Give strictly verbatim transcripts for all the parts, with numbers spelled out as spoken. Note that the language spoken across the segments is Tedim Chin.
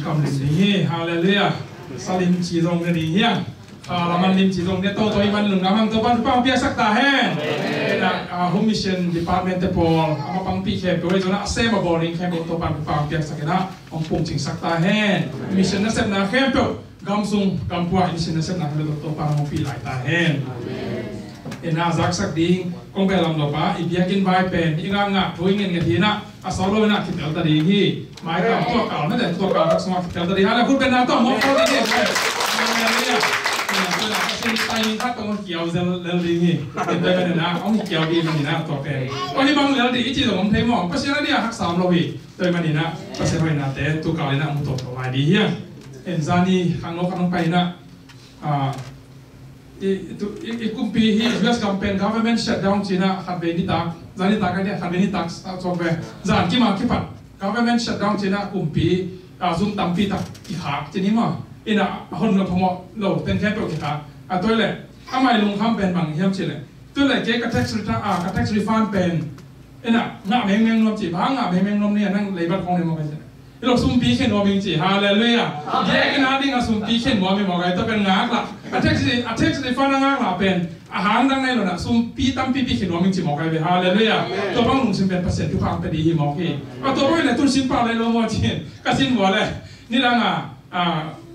Kam lim ding hi. Halleluiah. Sa limci zong ne ding hi a, kha laman limci zong ne toto i man lungdam hang Topan thupha piaksak ta hen. Ina, ah, Home Mission Department te pawl a mapangpih khempeuh, ei zong a sem a bawl ding khempeuh Topan thupha piaksak ina hong pungcingsak ta hen. Mission nasepna khempeuh, gam sung gam pua i mission nasepna khempeuh Topan hong pih lai ta hen. Ina zaksak ding kong bel lam lo pa, i biakinn vai pen i ngakngak thu i ngetnget hi ina, a sau lo ina kitel ta ding hi. Mai kam tua kal mete, tua kal rak sungah kitel ta ding hi. Halleluiah, khut beng na tua mawk khol ding hi. Halleluiah. Ina tua ina Pasian timing khat tawh hong kiau zel lel ding hi. Tua ina ina hong kiau ding hi ina tua pen. Tua hi bang lel ding i ci zong om thei maw. Pasian a ding a haksa om lo hi. Tua ina ina Pasian hoihnate tua kal ina hong tua tua lai ding hi. En zani khang lo khang pai ina. Ah, i, tu, i, i kumpi hi U S gam pen government shutdown cina khat vei nitak, zan nitak a dia khat vei nitak, ah, cawk ve. Zan kim a kipat government shutdown cina kumpi, ah, zum tampi tak kikhak cini maw. Ina hon lo phamawh lo teng khempeuh kikhak. A tua le amai lungkham pen bang hiam ci le. Tua le kei ka tax return, ah, ka tax refund pen ina ngah mengmeng nuam ci, bang ngah mengmeng nuam ni a nang leibat khong ni maw ka ci. Hi lo sumpi khen nuam ing ci. Halleluiah. Biakinn a ding a sumpi khen nuam ing maw ka, tua pen ngak la. A tax, a tax refund a ngak la pen a hang dang nai lo na sumpi tampi pi khen nuam ing ci maw ka ve. Halleluiah. Tua bang lungsim pen Pasian thupha pia ding hi maw hi. A tua bang le tun sin pa lai lo maw ci. Ka sin maw le. Ni dang a, a,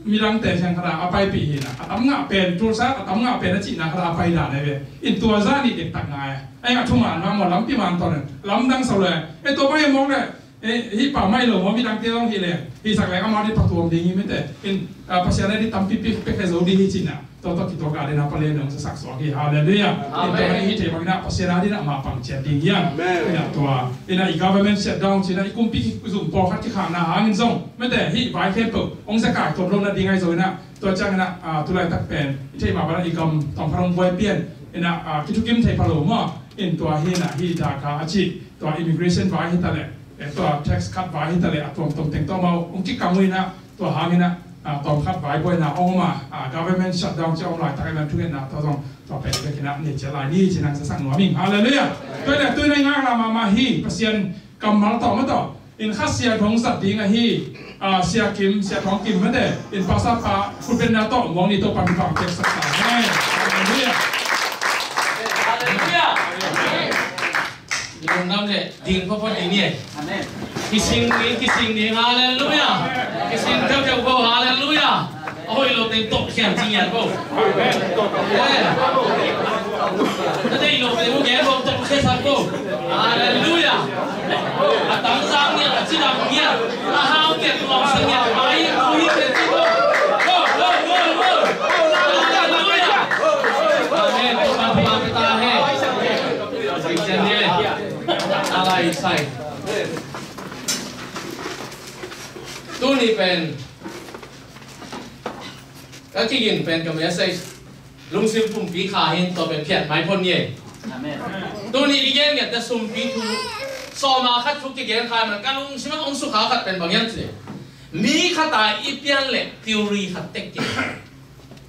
midangte kheng khat a paipih hi na. A tam ngah pen, tulsa a tam ngah pen a cihna khat a pai dan ai ve. In tua zah nih dektak ngai a. Ai ngah thuman mah maw, lampi man ton. Lamdang sau le. E tua pai mawk le. E, hi pa mai lo maw, midangte zong hi le. Hi sak le amau di patuam ding hi mete. In, a, Pasian a di tampi pi pek he zo di hi cihna. Tua tawh kituak a dena Palen hong sak suak hi. Halleluiah. Amen. Tua hi thei bangin ah Pasian a dina mah pang ciat ding hiam? Amen. Ina tua ina i government shutdown cina i kumpi zum pawlkhat kikhakna hangin zong mete hih vai khempeuh hong zakai tuam lo na ding ahi zong ina tua ciang ina, ah, tulaitak pen i theih mah bana i gam tawmkhat hong buai pian ina, ah, kithukim thei pha lo maw? In tua hi ina hih Dhaka a cih tua immigration vai hi ta leh, eh, tua tax cut vai hi ta leh a tuamtuam teng tawh amau hong kikang uh ina tua hangin ah, ah, tawmkhat vai buaina hong om a, ah, government shutdown ci a om laitak in ah thungetna tawh zong tua pen bekin ah nei ciat lai ni ci nang sa sak nuam ing. Halleluiah. Tua in ah tua in ah i ngaklah mahmah hi. Pasian kammal tawh mah tawh in kha sia thong zat ding ahi, ah, Sia Kim, Sia Thawng Kim mate in pastor pa khutbenna tawh muang ni tawh pan bang tek sak ta. Amen. Halleluiah. Halleluiah. Lungdam le ding phapha ding ni. Amen. Kising ding, kising ding, halleluiah. Kising theutheu ko, halleluiah. A hoih lo teng tawh khian ci ngiat ko. Amen. Eh. A deih lo teng uh gen ko tawh khia sak ko. Halleluiah. A tangzang ngiat, a cidam ngiat, a hau ngiat, a lawmsa ngiat, a pai ngiat, a hui ngiat ci ko. Go, go, go, go. Halleluiah. Amen. Tuhan, Tuhan kita he. Sing sen ye. Alai sai. Tuni pen ka kigin pen ka message lungsim pumpi kha hin tua pen phiat mai phot ni. Amen. Tuni i gen ngiat te sumpi thu sawma khat thu kigen kha man ka lungsim a hong sukha khat pen bang hiam ci. Mi khat a i pian le theory khat tek kik.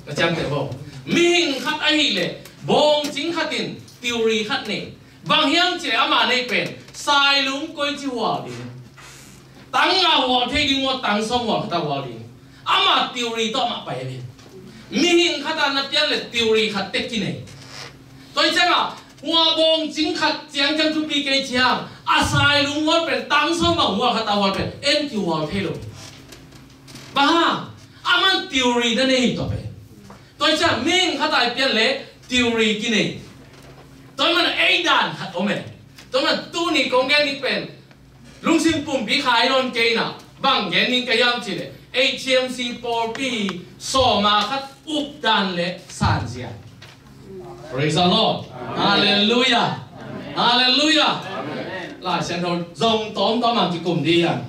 Ka ciamteh bo. Mihing khat ahih leh bawngcing khat in theory khat nei. Bang hiam cih leh amah neih pen sailung koici hual ding, tang nga hual thei ding maw, tang sawm hual khat a hual ding. Amah theory tawh amah pai a ding. Mihing khat a na pian leh theory khat tek kinei. Tua hi ciangah hua bawngcing khat ciangciang thupi kei ciang a sailung hual pen tang sawm bang hual khat a hual pen en kihual thei lo. Bang hang? Aman theory na nei hi tawh pen. Tua hi ciang mihing khat a i pian leh theory kinei. Tua hi man ei dan khat om e. Tua hi man tuni kong gen ning pen lungsim pumpi kha hi nawn kei na. Bang gen ning ka hiam cih leh H C M C pawlpi sawma khat up dan le sanzia. Praise the Lord. Halleluiah. Halleluiah. Lai Siangtho zong tawmtawm a kikum dih hiam?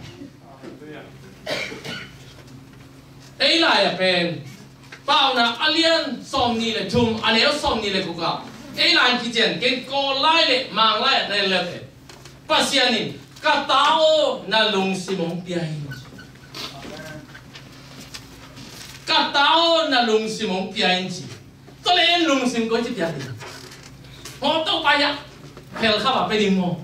Ei lai a pen Paunak a lian sawmnih le thum, a neu sawmnih le guk ah ei lai in kician ken Kawl lai le Mang lai a na en leh pen Pasian in ka ta aw na lungsim hong pia in ci. Ka ta aw na lungsim hong pia in ci. Tua le en lungsim koi ci pia ding. Hawm to pai ah phel kha va pe ding maw?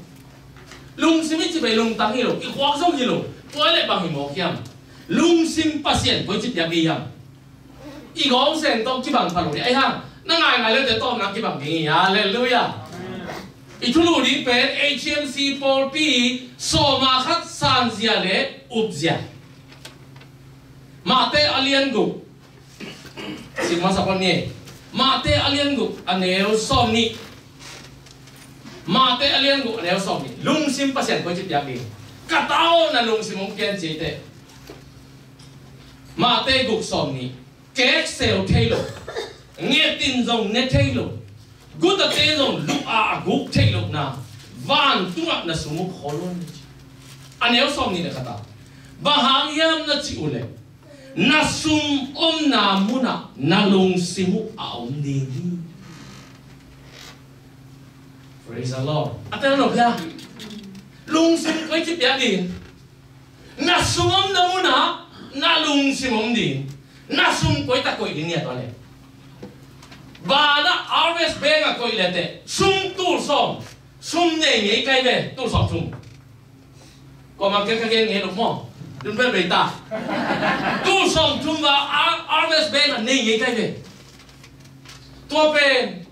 Lungsim i ci pen lungtang hi lo, i khuak zong hi lo. Tua le bang hi mawk hiam? Lungsim Pasian koici piak ding hiam? I gawm seng tawh kibang pha lo ding. Ahi hang na ngaingai le te tawh na kibang ding hi. Halleluiah. I thulu ding pen H M C pawlpi sawma khat sanzia le upzia. Mate a lian guk. Sim masa pon ni. Mate a lian guk a neu sawm nih. Mate a lian guk a neu sawm nih. Lungsim Pasian koici piak ding. Ka ta aw, na lungsim hong pian ci ei teh. Mate guk sawm nih. Kekseu thei lo. Ngetin zong ne thei lo. Gutate zong lup a a guk thei lo na. Vantungah na sum uh khol un ci. A neu sawm nih le khat ah, bang hang hiam na cih uh leh, na sum omna munah na lungsim uh a om ding hi. Praise the Lord. A tel lo hia? Lungsim koici piak ding. Na sum omna munah na lungsim om ding. Na sum koi tak koih ding ni a tua le. Banah Harvest Bank ah koih le teh sum tul sawm, sum nei ngei kai ve, tul sawm thum. Kua mang kei ka gen ngei lo maw? Dun pen bei ta. Tul sawm thum va Harvest Bank ah nei ngei kai ve. Tua pen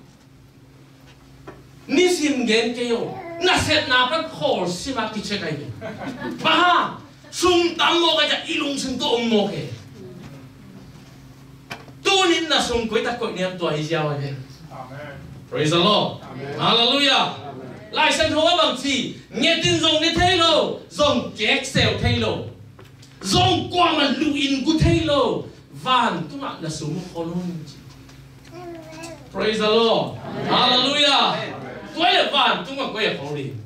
nisim gen kei o. Nasepna pan khawl sima kichek ahi ve. Bang hang? Sum tam mawk a ciah i lungsim tawh om mawk e. Tunin na sum koi tak koih niam tua hi ziau ahi ve. Amen. Praise the Lord. Amen. Hallelujah. Amen. Lai Siangtho ah bang ci, ngetin zong ne thei lo, zong kekseu thei lo, zong kuamah luhin gu thei lo, vantungah na sum uh khol un ci. Praise the Lord. Hallelujah. Tua le vantungah koi a khol ding.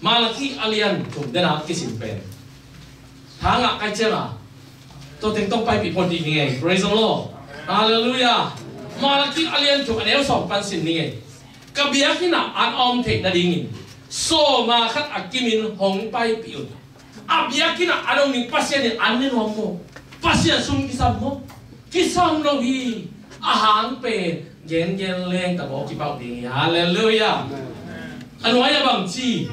Malakhi a lian thum dena kisim pen. Thangah kai cianga. Tua teng tong paipih phot ding hi ngei. Praise the Lord. Hallelujah. Malakhi a lian thum a neu sawm pan sim ni ngei. Ka biakinn ah an a om theih nadingin sawma khat a kimin hong paipih un. A biakinn ah a dong ding Pasian in an ne nuam maw? Pasian sum kisam maw? Kisam lo hi. A hang pen gengen leng ta baw kipau ding hi. Halleluiah. A nuai a bang ci,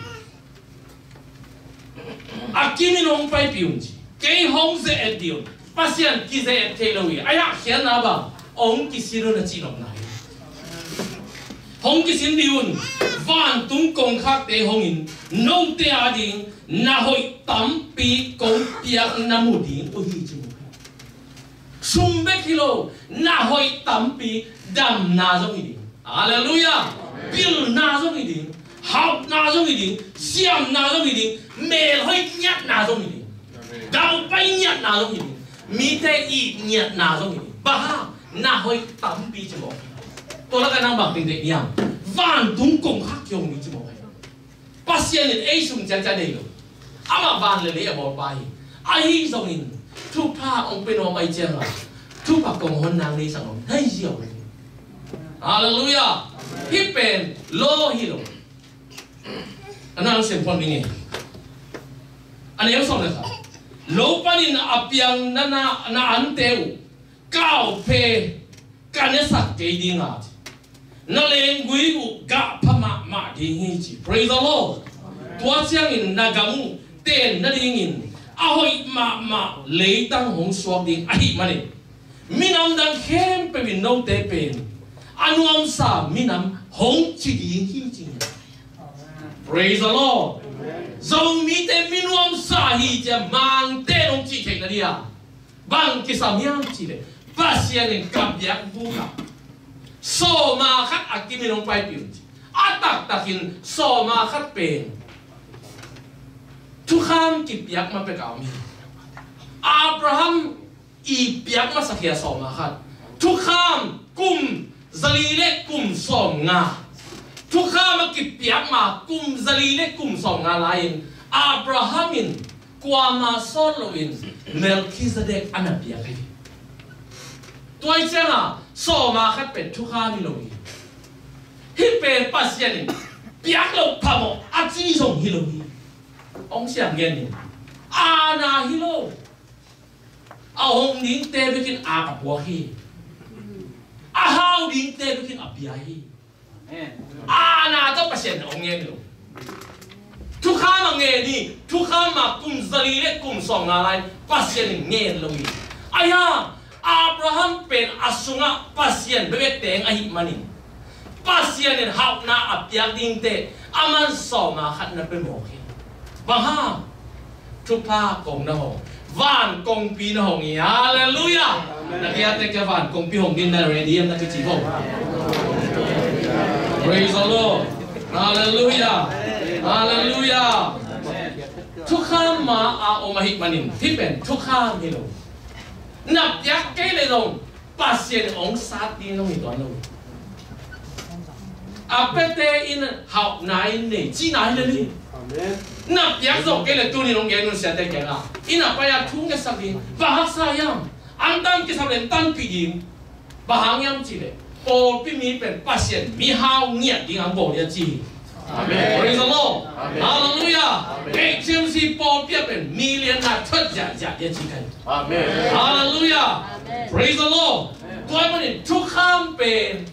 a kimin hong paipih un ci. Kei hong ze-et dih un. Pasian kize-et thei lo hi. A yah khiatna bang hong kisin un a cihnopna hi. Hong kisin dih un. Vantung kongkhakte hongin note ading na hoih tampi kong piak na mu ding uh hi ci mu. Sum bek hi lo, na hoih tampi damna zong hi ding. Halleluiah. Pilna zong hi ding. Hauhna zong hi ding. Siamna zong hi ding. Melhoih ngiatna zong hi ding. Daupai ngiatna zong hi ding. Mite it ngiatna zong hi ding. Bang hang? Na hoih tampi ci mawk. Tua lakah nang bang teng deih niam? Vantung kongkhak kiong ding ci mawk. Pasian in ei sum ciacia nei lo. Amah van le lei a bawlpa hi. Ahi zongin thupha hong pia nuam ahi cianga thupha kong hon nang nei sang om. Hei ziau. Halleluiah. Hih pen law hi lo. A nang sem phot ning e. A neu sawm le khat. Lo panin a piang na na na ante uh. Kau phe ka nesak kei dinga ci. Na lenggui uh gah pha mahmah ding hi ci. Praise the Lord. Tua ciangin na gam uh ten nadingin a hoih mahmah leitang hong suak ding ahih manin minam dang khempeuh in note pen a nuamsa minam hong ci ding hi ci. Praise the Lord. Zomite mi nuamsa hi cia mangte hong ci theih na dia. Bang kisam hiam cih leh Pasian in ka biakbuk ah sawma khat a kimin hong paipih un ci. A taktakin sawma khat pen thukham kipiak ma pek a om hi. Abraham i piak masak hi a sawma khat. Thukham kum zali le kum sawmnga. Thukham a kipiak ma kum zali le kum sawmnga lai-in Abraham in kuama sawt loin Melkhizedek a na piak hi. Tua hi cianga sawma khat pen thukham hi lo hi. Hih pen Pasian in piak loh phamawh a ci zong hi lo hi. Hong siam ngen in a na hi lo. A hong dingte bekin a ka puak hi. A hau dingte bekin a pia hi. Amen. A na tawh Pasian hong ngen lo. Thukham a ngen hi. Thukham a kum zali le kum sawmnga lai Pasian in ngen lo hi. Ahi hang Abraham pen a sungah Pasian bekbek teng ahih manin Pasian in hauhna a piak dingte aman sawma khat na pia mawk hi. Bang hang? Thupha kong na hong, van kongpi na hong hi. Halleluiah. Na kiate kia van kongpi hong ding na ready hiam na kici bo? Praise the Lord. Halleluiah. Halleluiah. Thukham ma a om ahih manin hih pen thukham hi lo. Na piak kei le zong Pasian in hong sat ding zong hi tuan lo. A piate in hauhna in nei cihna hi le ni. Amen. Na piak zawh kei le tunin hong gen un siate kiangah, inn a pai a thu ngetsak ding. Bang haksa hiam? An tan kisap le an tanpih ding. Bang hang hiam cih leh pawlpi mi pen Pasian mihau ngiat ding a bawl hi a ci hi. Amen. Praise the Lord. Amen. Halleluiah. Amen. H M C pawlpi ah pen million na thuat ziahziah hi a ci kha hi. Amen. Halleluiah. Amen. Praise the Lord. Amen. Tua ahih manin thukham pen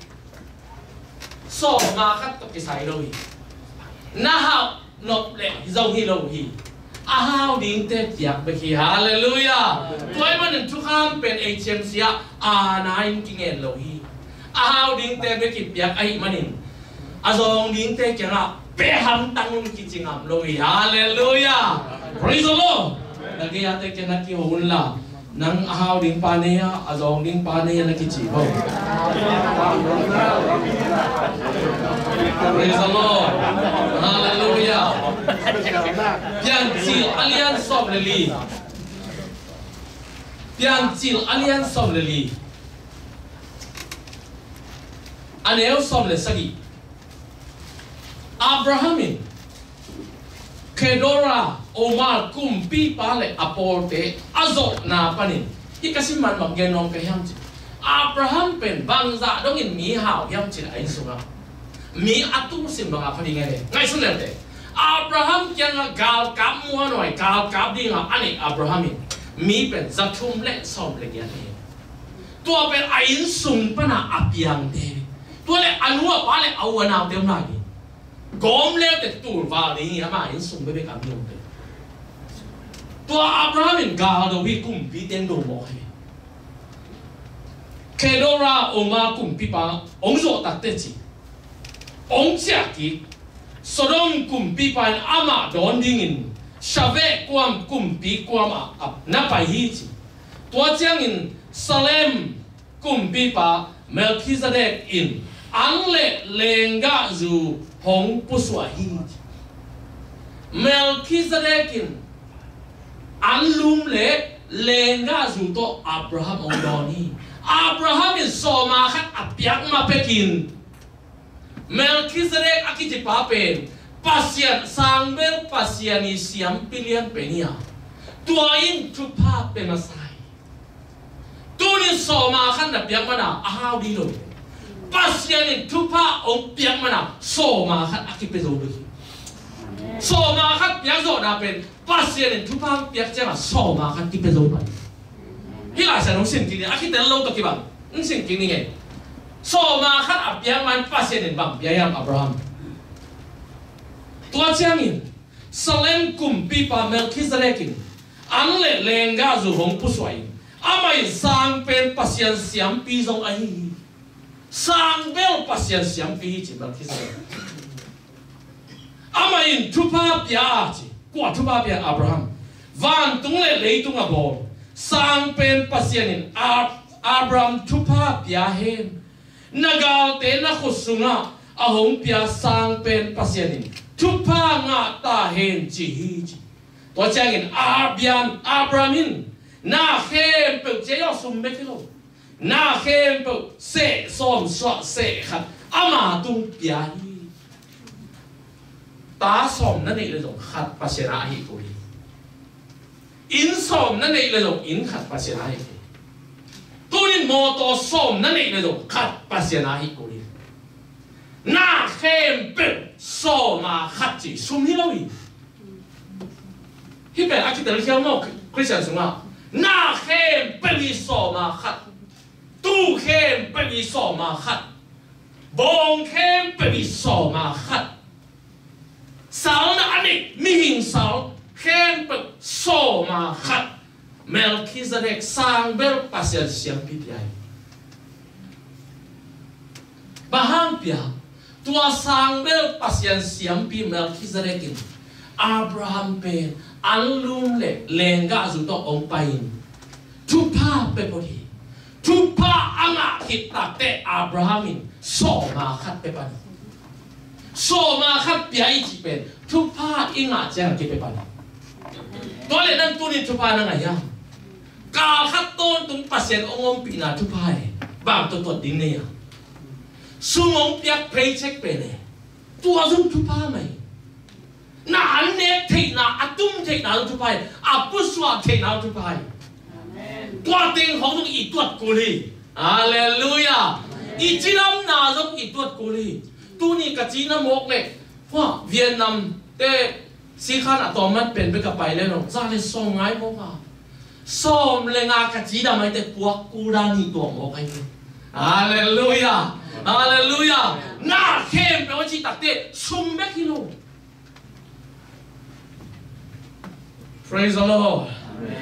sawma khat tawh kisai lo hi. Na hau nop leh zong hi lo hi. A hau dingte piak bek hi. Halleluiah. Tua ahih manin thukham pen H M C ah aana in kingen lo hi. A hau dingte bek in piak ahih manin a zawng dingte kiangah pia hamtang un kici ngam lo hi. Halleluiah. Praise the Lord. Na gei ate kiangah kiho un la. Nang a hau ding pa nei a, a zawng ding pa nei a na kici bo. Praise the Lord. Halleluiah. Piancil a lian sawm le li. Piancil a lian sawm le li. A neu sawm le sagih. Abraham in Kedora Omer kumpipa le a pawlte a zawhna panin, hih ka sim man bang gen nuam ka hiam cih, Abraham pen bangzah dongin mi hau hiam cih a inn sungah mi a tul sim bangah pha ding a hi. Ngaihsun lel teh, Abraham kiangah galkap muanhuai, galkap dingah a neih Abraham in mi pen za thum le sawm le giat a hi. Tua pen a inn sung pana a piangte, tua le a nu a pa le a u a naute om lai ding. Gawm leute tulval ding hi, ama inn sung bekbek a mi omte. Tua Abraham in gal do hi, kumpi teng do mawk hi. Kedora Omer kumpipa hong zawh takteh ci, hong ciah kik. Sodom kumpipa in amah dawn dingin Shaveh kuam kumpi kuamah a na pai hi ci. Tua ciangin Salem kumpipa Melkhizedek in an le lenggahzu hong pusuah hi. Melkhizedek in an lum le lenggahzu tawh Abraham hong dawn hi. Abraham in sawma khat a piak ma pekin Melkhizedek a kicipa pen Pasian, sangbel Pasian i siampi lian pen hi a, tua in thupha pe masa hi. Tunin sawma khat na piak mana a hau ding lo. Pasian in thupha hong piak mana sawma khat a kipia zo ding hi. Sawma khat piak zawhna pen Pasian in thupha hong piak ciangah sawma khat kipia zo pai. Hih Lai Siangtho hong sim kik ni, a kitel lo tawh kibang hong sim kik ni ngei. Sawma khat a piak man Pasian in bang pia hiam Abraham? Tua ciangin Salem kumpipa Melkhizedek in an le lenggahzu hong pusuah in, amah in sang pen Pasian siampi zong ahi hi. Sang bel Pasian siampi hi ci Melkhizedek. Amah in thupha pia a ci. Kua thupha pia? Abraham. Vantung le leitung a bawl sang pen Pasian in Ab-, Abraham thupha pia hen. Na galte na khut sungah a hong pia sang pen Pasian in thupha ngah ta hen ci hi ci. Tua ciangin Abraham, Abraham in na khempeuh, cia awh sum bek hi lo, na khempeuh seh sawm suah seh khat ama tung pia hi. Ta sawm na neih le zong khat Pasian a ahi kul hi. Inn sawm na neih le zong inn khat Pasian a ahi kul hi. Tunin mawtaw sawm na neih le zong khat Pasian a ahi kul hi. Na khempeuh sawma khat ci sum hi lo hi. Hih pen a kitelkhial maw Khristian sungah? Na khempeuh i sawma khat. Tuu khempeuh i sawma khat. Bawng khempeuh i sawma khat. Salna a neih mihing sal khempeuh sawma khat Melkhizedek sangbel Pasian siampi pia hi. Bang hang pia? Tua sangbel Pasian siampi Melkhizedek in Abraham pen anlum le lenggahzu tawh hong pai-in thupha pia phot hi. Thupha a ngah khit takteh Abraham in sawma khat pia pan hi. Sawma khat pia i cih pen thupha i ngah ciangin kipia pan hi. Tua leh nang tuni thupha na ngah hiam? Kal khat tawntung Pasian hong ompihna thupha hi. Bang tawh tuat ding nei a, sum hong piak paycheck pen hi. Tua zong thupha mah hi. Na an nek theihna, a tum theihna zong thupha hi. A pusuah theihna zong thupha hi. Tua teng khawng zong i tuat kul hi. Halleluiah. I cidamna zong i tuat kul hi. Tuni ka cina mawk leh, hua, Vietnam te sikhan a tawm man pen bek a pai le no, za le sawm ngai mawk a. Sawm le nga ka cidam aite puak kul dan hi tua mawk ahi. Halleluiah. Halleluiah. Na khempeuh a cih takteh sum bek hi lo. Praise the Lord.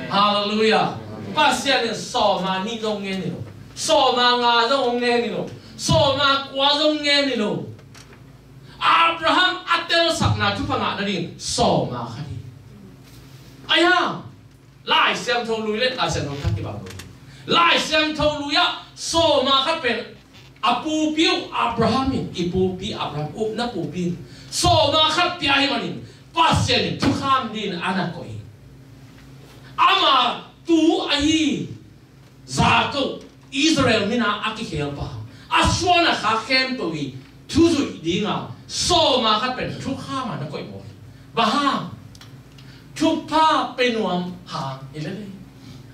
Halleluiah. Pasian in sawma nih zong ngen hi lo. Sawma nga zong ngen hi lo. Sawma kua zong ngen hi lo. Abraham a telsakna thupha ngah nading sawma khat hi. Ahi hang Lai Siangtho Lui le Lai Siangtho Thak kibang lo. Lai Siangtho Lui ah sawma khat pen a pupi uh Abraham in, i pupi Abraham, upna pupi in sawma khat pia ahih manin Pasian in thukham dingin a na koih hi. Ama tu ahi Jakob, Israel mi-in a kikhel pa, a suan a khak khempeuh i thu zuih dinga sawma khat pen thukham a na koih mawk hi. Bang hang? Thupha pia nuam hang hi lel hi.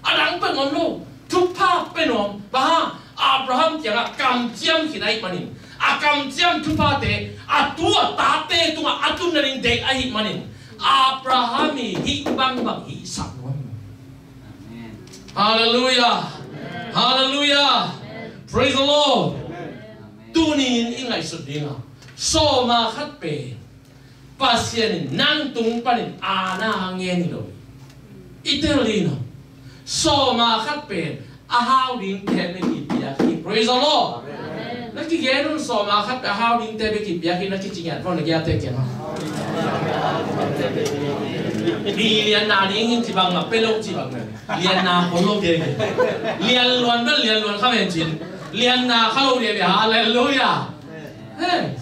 A dang peuh om lo. Thupha pia nuam. Bang hang? Abraham kiangah kamciam khit ahih manin, a kamciam thuphate a tu a tate tungah a tun nading deih ahih manin Abraham i hih bangbang hihsak nuam. Halleluiah. Halleluiah. Praise the Lord. Tuni-in i ngaihsut dingah sawma khat pen Pasian in nang tung panin aana ngen hi lo. I tel dingah sawma khat pen a hau dingte na kipiak hi. Praise the Lord. Na kigen un, sawma khat pen a hau dingte bek kipiak hi, na kici ngiat pawl na kiate kiangah. Ni lianna ding hi ci bang mah, pia lo ci bang mah. Lianna khol lo ding hi. Lianluan bel lianluan kha men cin. Lianna kha lo ding hi. Halleluiah. Hey.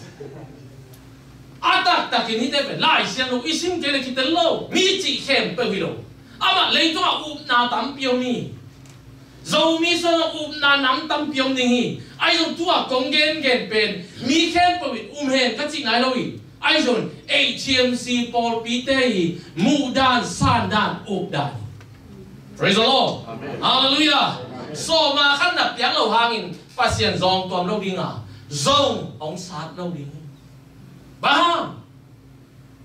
A taktakin hihte pen Lai Siangtho i sim kei leh kitel lo. Mi cih khempeuh hi lo. Amah leitungah upna tampi om hi. Zomi sungah upna nam tampi om ding hi. Ahi zong tu-a kong gengen pen mi khempeuh in um hen ka cihna hi lo hi. Ahi zong H M C pawlpite hi. Muhdan, sandan, updan hi. Praise the Lord. Amen. Halleluiah. Sawma khat na piak loh hangin Pasian zong tuam lo ding a, zong hong sat lo ding hi. Bang hang?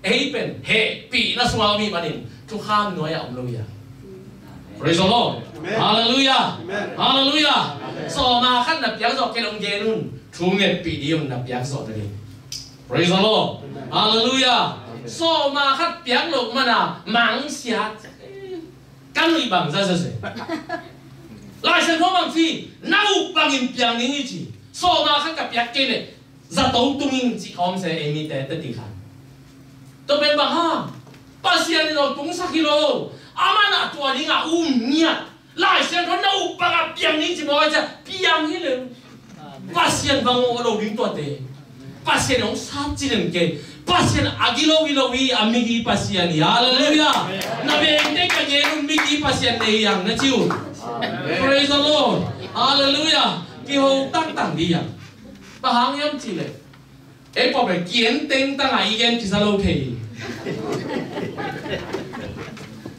Ei pen hehpihna sungah om ahih manin thukham nuai-ah om lo hi a. Praise the Lord. Amen. Halleluiah. Amen. Halleluiah. Amen. Sawma khat na piak zawh kei leh hong gen un. Thu ngetpih ding un na piak zawh nading. Praise the Lord. Amen. Halleluiah. Amen. Sawma khat piak loh mana mangsia. Ka nuih bang zazaze. Lai Siangtho bang ci, na up bangin piang ning i ci. Sawma khat ka piak kei leh zato tung ing cih khawm se ei mite teti khan. Tua pen bang hang? Pasian in lo tungsak hi lo. Amah na tua dingah um ngiat. Lai Siangtho na up bangah piang ning ci mawk a, piang hi lo. Pasian va ngawh lo ding tuate. Pasian hong sat ci den kei. Pasian a gilo hi lo hi, a migi Pasian hi. Halleluiah. Na vengte ka gen un, migi Pasian nei hi hang na ci un. Praise the Lord. Halleluiah. Kiho taktak ding hi hang. Bang hang hiam cih leh ei pawlpi kienteng tangah i gen kisa lo thei.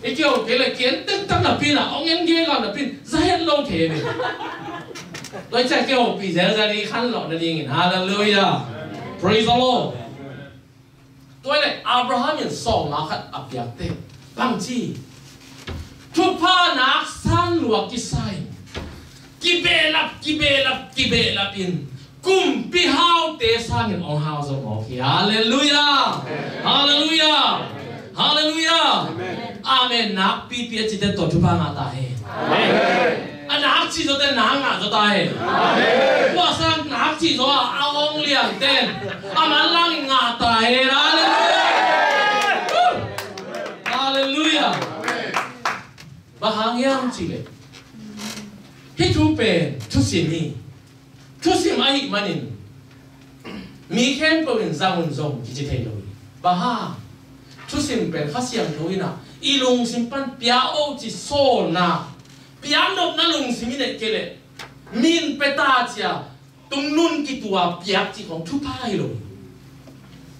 I kiho kei leh kienteng tang napi-in ah hong en gen lo napi-in za het lo thei ve. Tua ciang kihopih zelzel i khanlawh nadingin. Halleluiah. Praise the Lord. Tua leh Abraham in sawma khat a piak teh bang ci? Thupha nak san lua kisa in, kibehlap, kibehlap, kibehlap in kumpi haute sangin hong hau zo mawk hi. Halleluiah. Halleluiah. Halleluiah. Amen. Amen nakpipi a cite tua thupha ngah ta hen. Amen. A nak cih zawte nak ngah zaw ta hen. Amen. Tua sang nak cih zaw a, a awng liangten a manlang ngah ta hen. Halleluiah. Halleluiah. Bang hang hiam cih leh, hih thu pen thusim hi. Thusim ahih manin mi khempeuh in zang un zong kici thei lo hi. Bang hang? Thusim pen Kha Siangtho in ah i lungsim pan pia o ci sawlna, piaknopna lungsim i neih kei leh, min pia ta ci a tungnun kitua piak cih khawng thupha hi lo hi.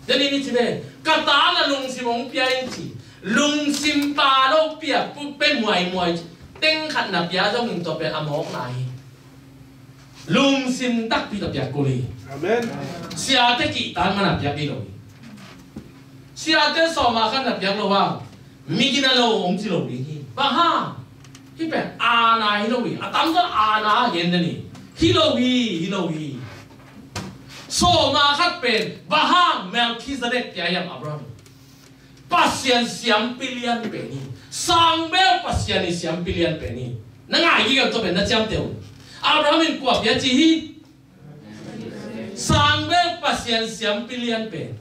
Tua ni ni ci ve, ka ta na lungsim hong pia in ci, lungsim pia lo piak pu pe muaimuai ci, teng khat na pia zongin tua pen a mawkna hi. Lungsim takpi tawh piak kul hi. Amen. Siate kihtan man a piak hi lo hi. Siate sawm a khat na piak lo hang, mi gina lo hong ci lo ding hi. Bang hang? Hih pen aana hi lo hi. A tamzaw aana gen den hi. Hi lo hi, hi lo hi. Sawm a khat pen bang hang Melkhizedek pia hiam Abraham? Pasian siampi lian pen hi. Sangbel Pasian i siampi lian pen hi. Na ngai gige tua pen na ciamteh un. Abraham in kua pia ci hi? Sangbel Pasian siampi lian pen.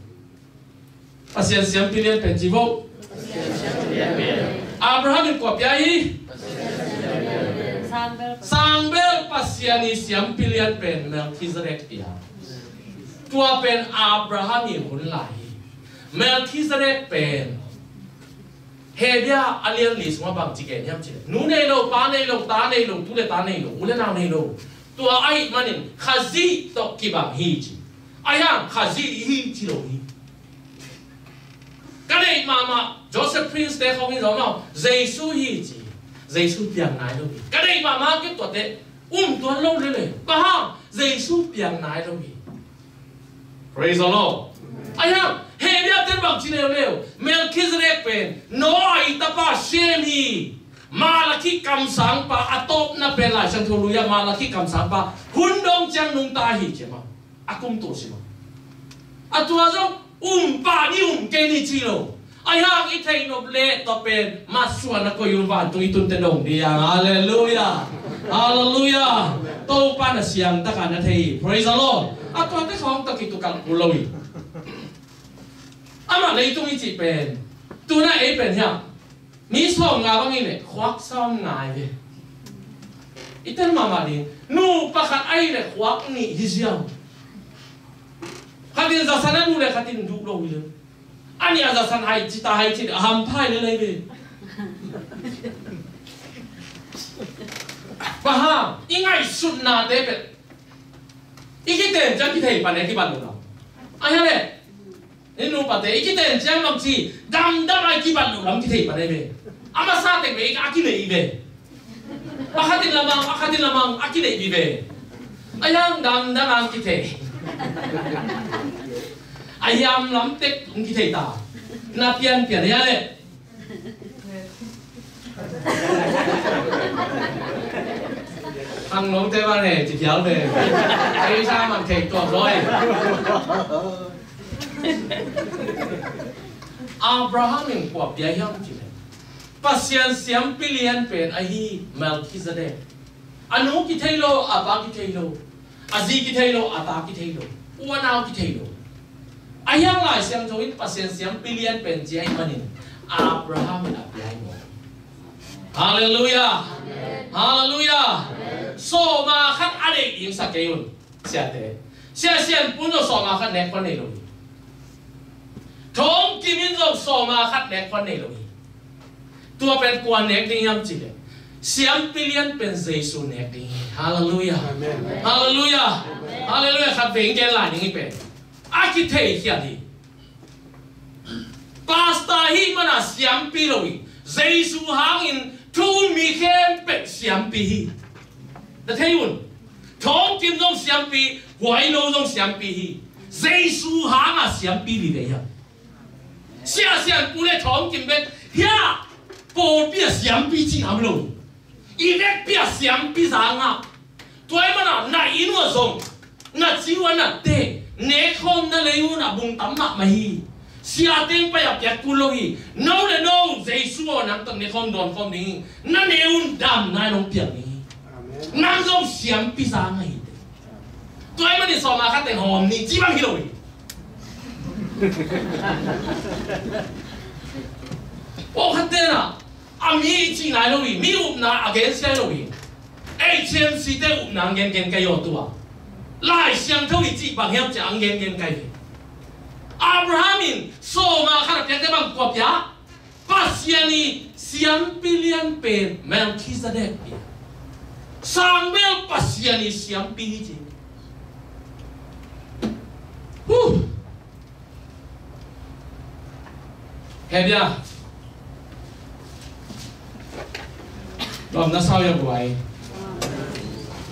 Pasian siampi lian pen ci vo. Abraham in kua pia hi? Sangbel Pasian i siampi lian pen Melkhizedek pia. Tua pen Abraham i hun lai hi. Melkhizedek pen Hebru a lian li sungah bang ci gen hiam cih leh, nu nei lo, pa nei lo, ta nei lo, tu le ta nei lo, u le nau nei lo. Tua ahih manin Khazih tawh kibang hi ci. Ahi hang Khazih hi ci lo hi. Ka deih mahmah Joseph Prince te khawng hi zaw maw, Jesu hi ci. Jesu piang nai lo hi. Ka deih mahmah kei tuate um tuan lo lele. Bang hang? Jesu piang nai lo hi. Praise the Lord. Ahi hang, Hebru ten bang ci leuleu, Melkhizedek pen Noah i tapa Shem hi. Malakhi kamsangpa a tawpna pen Lai Siangtho lui-ah Malakhi kamsangpa hun dong ciang nungta hi ci maw. A kum to si maw. A tua zong um pah ni, um kei ni ci lo. Ahi hang i theih nop leh tua pen masuan a koih un vantung i tunte dong ding hi hang. Halleluiah. Halleluiah. Topa na siangtak a na thei hi. Praise the Lord. A tuate khawng tawh kitukalh kul lo hi. Amah leitung i cih pen, tu-in ah ei pen hiam, mi sawmnga bang hi leh khuak sawmnga hi ve. I tel mahmah ding. Nu pakhat ahih leh khuak nih hi ziau. Khat in zasan a duh leh khat in duh lo hi lo. A nih a zasan hai ci ta hai ci, a hampha hi lel hi ve. Bang hang? I ngaihsutnate pen i kiten ciang kithei pan e, kibat lo lam. Ahi hang leh, i nupate i kiten ciang bang ci, damdam a i kibat lo lam kithei pan e ve. A masa tek ve, a kinei ve. Pakhat in lamang, pakhat in lamang, a kinei vive. A hiam damdam ang kithei. A hiam lam tek ang kithei ta. Na pianpian a hia leh. Ang nong te van he, ci phial ve. Ei sa man thei tuak zaw e. Abraham in kua pia hiam cih leh, Pasian siampi lian pen ahi Melkhizedek. A nu kithei lo, a pa kithei lo, a zi kithei lo, a ta kithei lo, u a nau kithei lo. Ahi hang Lai Siangtho in Pasian siampi lian pen ci ahih manin Abraham in a pia hi maw. Halleluiah. Halleluiah. Sawma khat a deih ding sa kei un. Siate, Sia Sian Pu in zong sawma khat nek khuan nei lo hi. Thawng Kim in zong sawma khat nek khuan nei lo hi. Tua pen kua nek ding hiam cih leh, siampi lian pen Jesu nek ding hi. Halleluiah. Amen. Halleluiah. Amen. Halleluiah. Khat vei gen lai ding hi pen, a kithei khiat hi. Pastor hih mana siampi lo hi. Jesu hangin thu um mi khempeuh siampi hi. Na thei un. Thawng Kim zong siampi, huai lo zong siampi hi. Jesu hanga siampi vive hiam? Sia Sian Pu le Thawng Kim bek hiah pawlpi a siampi cih ngam lo. I vekpi a siampi za ngah. Tua ahih mana na inn uah zong, na ci uah na teh, nekkhawmna lei un a bung tam mahmah hi. Siate in pai a piak kul lo hi. No le no, Jesu aw, nang tawh ne khawm dawn khawm ding hi. Na ne un, damna in hong piak ding hi. Amen. Nang zong siampi zang ahi teh. Tua ahih manin sawma khat teng hawm ni ci bang hi lo hi. Pawlkhat ten ah, a mi i cih nai lo hi, mi upna a gensia lo hi. H M C te upna ang gengen kai aw tua. Lai Siangtho i cih bang hiam cih ang gengen kai hi. Abraham in sawma khat a piakte bang kua pia? Pasian i siampi lian pen Melkhizedek pia. Sangbel Pasian i siampi hi ci. Huh. Hebia. Lawm na sau ya buai.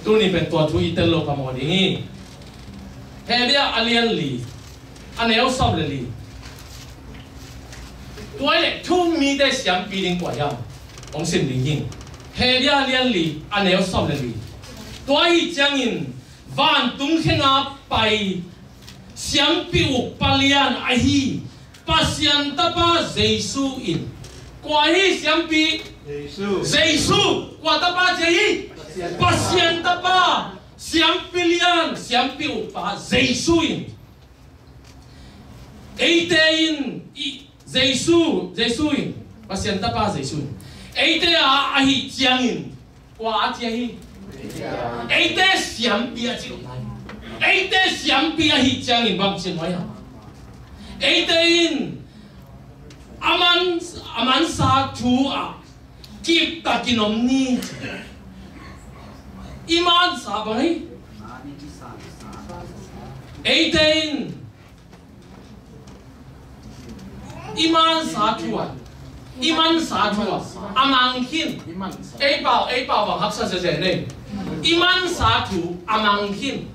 Tuni pen tua thu i tel lo phamawh ding hi. Hebia a lian li, a neu sawm le li. Tua i le thu mite siampi ding kua hiam? Hong sim ding hi. Hebia a lian li, a neu sawm le li. Tua hi ciangin vantung khenga pai siampi ukpa lian ahi Pasian Tapa Jesu in. Kua hi siampi? Jesu. Jesu. Kua tapa ci hi? Pasian. Pasian Tapa, siampi lian, siampi ukpa Jesu in. Eite in, i, Jesu, Jesu in, Pasian Tapa Jesu in. Eite a, ahih ciangin, kua a ci ahi? Eite siampi a ci lo nai. Eite siampi ahih ciangin bang ci nuai a? Eite in, a man, a mansa thu ah, kiptakin om ni. I mansa bang hi? Eite in i mansa thu ah, i mansa thu ah a mang khin. Ei pau, ei pau bang haksa zeze nei. I mansa thu a mang khin.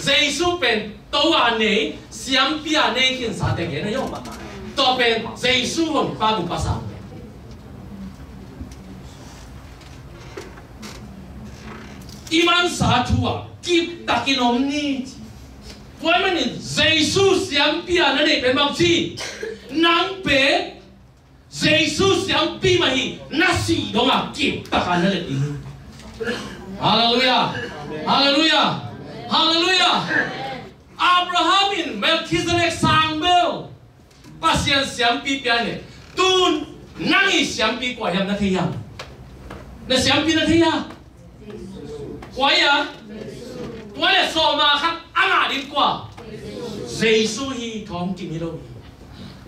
Jesu pen to a nei, siampi a nei khin sate gen a hi. Tua pen Jesu hon pa gu pa sang. I mansa thu ah kiptakin om ni. Tua ahih manin Jesu siampi a na neih pen bang ci? Nang pen Jesu siampi mah hi, na sih dong a kiptak a na let ding. Halleluiah. Halleluiah. Halleluiah. Abraham in Melkhizedek sangbel Pasian siampi pia hi. Tun nang i siampi kua hiam na thei hiam? Na siampi na thei hiam? Kua hi a? Kua le sawma khat a ngah ding kua? Jesu hi, thawngkim hi lo hi.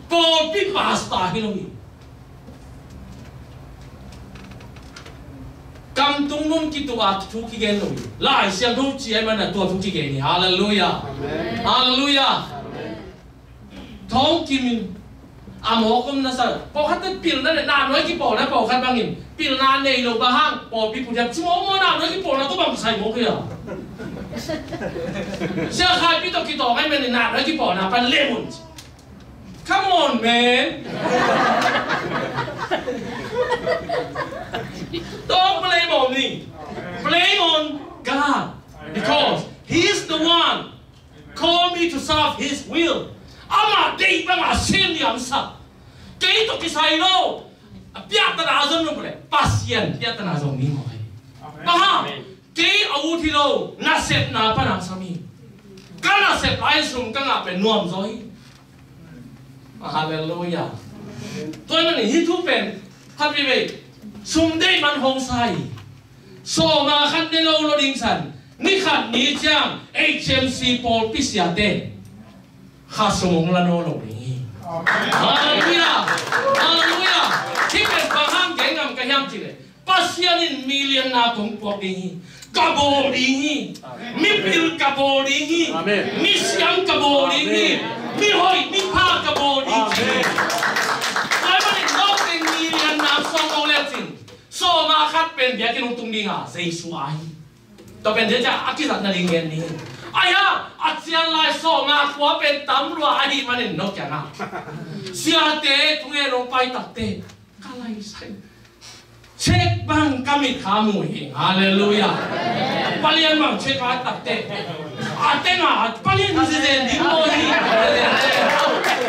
Pawlpi pastor hi lo hi. Kamtung nun kituh a thu kigen lo hi. Lai Siangtho ci ahih manin tua thu kigen hi. Halleluiah. Amen. Halleluiah. Amen. Thawngkim in a mawk om na sa. Pawlkhat te pilna le nahnuai kipawlna, pawlkhat bangin pilna nei lo bang hang pawlpi put hiam ci mawk maw, nahnuai kipawlna tawh bang sai mawk hiam? Sia Khai Pi tawh kitawng ahih manin nahnuai kipawlna pan lem un. Come on, man. Don't blame on me. Blame on God. Because He is the one call me to serve His will. Amah deih banga sem ni amsak. Kei tawh kisai lo. A piahtana a zon nung le Pasian piahtana zong ni maw. Amen. Bang hang? Kei a ut hi lo, nasepna pan a sam hi. Ka nasep lai sum ka ngah pen nuam zaw hi. Halleluiah. Tua ahih manin hih thu pen khat veivei sum deih man hong sa hi. Sawma khat ne lo lo ding san, ni khat ni ciang H M C pawlpi siate kha sum hong la nawn lo ding hi. Halleluiah. Halleluiah. Hih pen bang hang gen ngam ka hiam cih leh, Pasian in mi lianna kong puak ding hi. Ka bawl ding hi. Mipil ka bawl ding hi. Amen. Misiam ka bawl ding hi. Mihoih mipha ka bawl ding hi. Amen. Tua ahih manin no teng mi lianna suang lo lecin, sawma khat pen biakinn hong tung ding a, Jesu a hi. Tua pen dei ciang a kizat nading gen ni. Ahi a, a cian lai sawma kua pen tam lua ahih manin no kiangah, siate thungen hong pai takte, ka lai sai. Cheque bang ka mit kha mu hi. Halleluiah. Palian bang cheque a takte, a teng a palian hi zen ding maw hi.